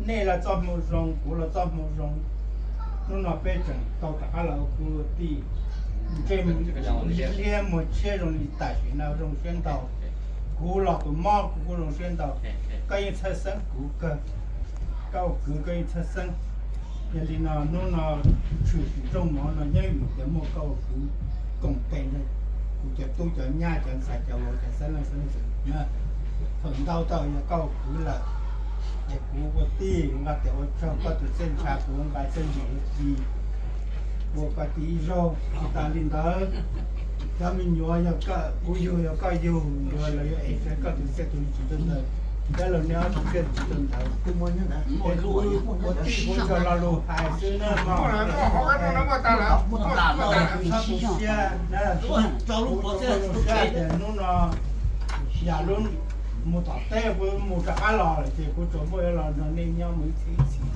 Nej los txoj hmoo zoo, kuv los txoj hmoo zoo, hnub no peb tseem tau rov qab los ua kwv ua tij, ntsej liab muag tshiab zoo li tam sim no zoo siab ntau. Kuv los tus mob kuv kuj zoo siab ntau, koj yeej txhawj xeeb kuv kawg, koj ua kwv koj yeej txhawj xeeb. Yog li no hnub no tshwm sim rooj mov no yeej vim tias muaj koj ua kwv koom tes nrog kuv cov tub cov nyab cov ntxhais cov vauv cov xeeb leej xeeb ntxwv na, thaum ntau tau yog koj ua kwv lawm, ces kuv ua tij nqa tias ua tsaug koj tus txiaj ntsha, kuv nqa txiaj ntsig ua tij, ua koj tij ib zaug. Tsis tas li ntawd, cov me nyuam yog koj, kuv yug yog koj yug, yog lawv yuav ev koj tus txiaj tus ntsig rau ntawd, thiab los nej ob tus txiaj ntsig rau ntawd. Ua tij kuv tsuas lo lus hais xwb na, txhob tu siab, kuv tu siab tias hnub no yam lub mus tom teb kuv mus rov qab los lawm ces kuv tsuas muaj yuav los nrog nej nyob mus ib txhis ib txhis.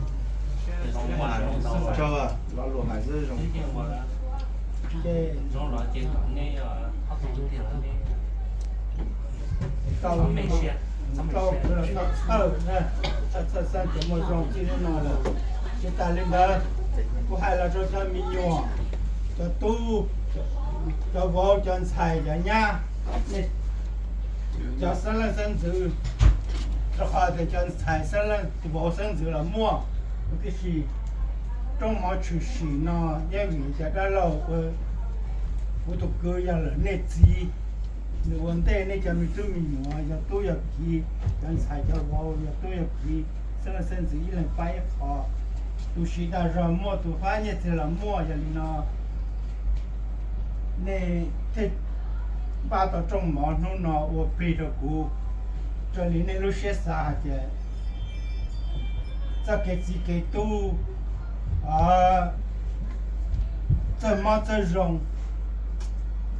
Ces tau, tau kwv los tau txhawj, txhawj xeeb ces muaj zoo txij hnub no lawm. Tsis tas li ntawd, kuv hais los rau cov me nyuam, cov tub, cov vauv, cov ntxhais, cov nyab, cov xeeb leej xeeb ntxwv, rau qhov tias cov ntxhais xeeb leej, vauv xeeb ntxwv los muaj, huv tib si. Rooj mov tshwm sim no yeej vim cov dab laug ua, kuv tus kwv yog lawm nej txiv, nws ua ntej nej cov me tub me nyuam, yog tub yog kiv, cov ntxhais cov vauv, yog tub yog kiv, xeeb leej xeeb ntxwv ib leeg pab ib qho. Tus siv dag zog muaj, tus fab nyiaj txiag los muaj. Yog li no nej thiaj npaj tau rooj mov hnub no ua plig rau kuv, raws li nej lub siab xav hais tias txoj kev txiv kev tub txawj mob txawj zoo.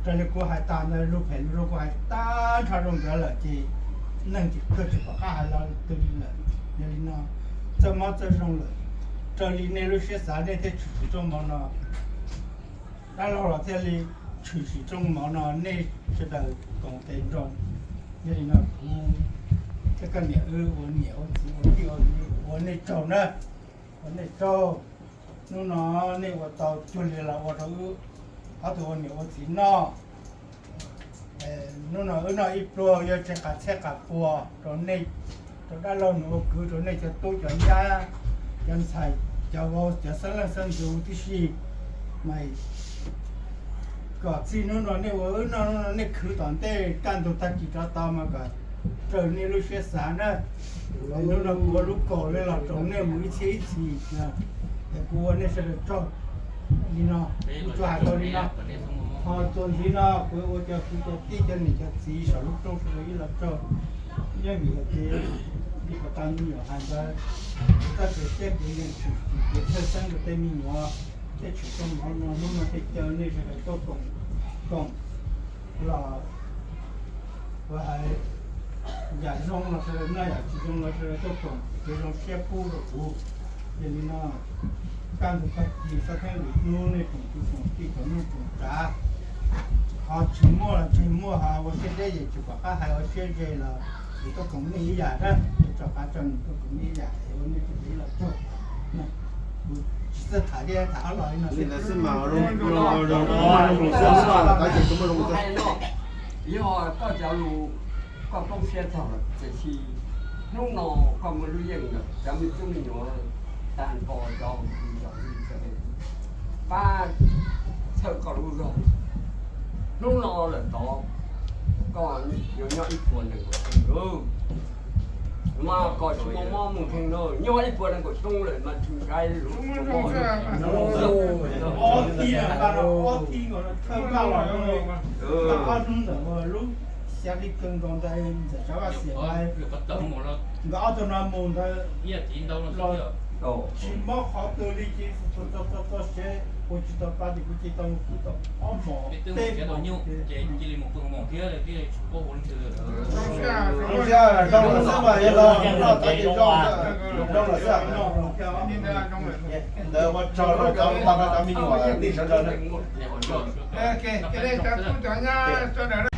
Raws li kuv hais tas ntawd, lus phem lus zoo kuv hais tag nrho rau nkawd lawm ces neeg ces kawg tsis pom qab hais los twg li lawm. Yog li no, txawj mob txawj zoo lawm, raws li nej lub siab xav nej thiaj tshwm sim rooj mov no. Dab laug los thiaj li tshwm sim rooj mov no, nej sawv daws koom tes nrog. Yog li no kuv thiab koj niam wb ua niam ua txiv ua tij ua txiv ua nej tsaug na, ua nej tsaug. Hnub no nej ua tau cuag li los ua rau wb ob tug ua niam ua txiv noj. Hnub no wb noj ib pluag yuav tseg qas txhiab qas pua rau nej, rau dab laug nws ua kwv, rau nej cov tub cov nyab, cov ntxhais, cov vauv, cov xeeb leej xeeb ntxwv huv tib si. Mas kom txij hnub no nej ua wb noj, hnub no nej khwv tom ntej kaj ntug tag kis rov tau mas kom raws nej lub siab xav na. Hnub no kuv ua lub kaus li los roos nej mus ib txhiab ib txhis, es kuv ua nej sawv daws tsaug li no, kuv tsuas hais tau li no. Ho txuas ntxiv no kuv ua cov kwv cov tij cov niam cov txiv saum lub rooj sawv daws ib los tsaug. Yeej vim hais tias li puas tau me nyuam hais ntawd, txoj kev siab kev yeej tshwm sim kev txhawj xeeb rau tej me nyuam, thiaj tshwm rooj mov no hnub no thiaj caw nej sawv daws tuaj koom, koom los ua hais yam zoo los sawv daws noj, yam tsis zoo los sawv daws tuaj koom kev zoo siab pub rau kuv. Yog li no, kaj ntug tag kis xab theeb lwm hnub nej tsoom kwv tsoom tij tsoom neej tsoom tsav, ho tsis muaj los tsis muaj, ho ua siab deb ces tsis pom qab hais, ua siab ze los kuv tuaj koom nej ib yam na, kuv rov qab tso nws tuaj koom nej ib yam es ua nej tsaug ib los tsaug. Kuv tsis txawj tham thiab, tham ob los li no xwb mas. Yog koj cov lus koj poob siab txog, tiam sis hnub no koj muaj lub yeej lawm, cov me tub me nyuam tag nrho cov, cov pab txhawb koj lub zog. Hnub no lawm tod koj yuav nyob ib puas nees nkaum xyoo lawm. Mas kom tsis muaj mob muaj nkeeg na, nyob ib puas nees nkaum xyoo lawm mas tsis nqaij lub. Ob txhij nkaus thawj paj los ob hnub ntawm lub xya hli kawg nkaus ntawd ntxawm Tsab Vaj Xiam nkawd ob tug no mus ntawd los tsis mob qhov twg li ces txog txog txog tsev kuv tsis tau pa ces kuv cia li tau mus pw tau ob hmos tej hmos ces cia li mus pw hmos thiab thiaj tsis paub ua leej twg. Zoo siab zoo xwb mas yog los noj tag ces zoo, zoo lawm xwb. Ntawd ua tsaug rau cov pog rau cov me nyuam tij sawv daws na. Cia li cov tub cov nyab sawv daws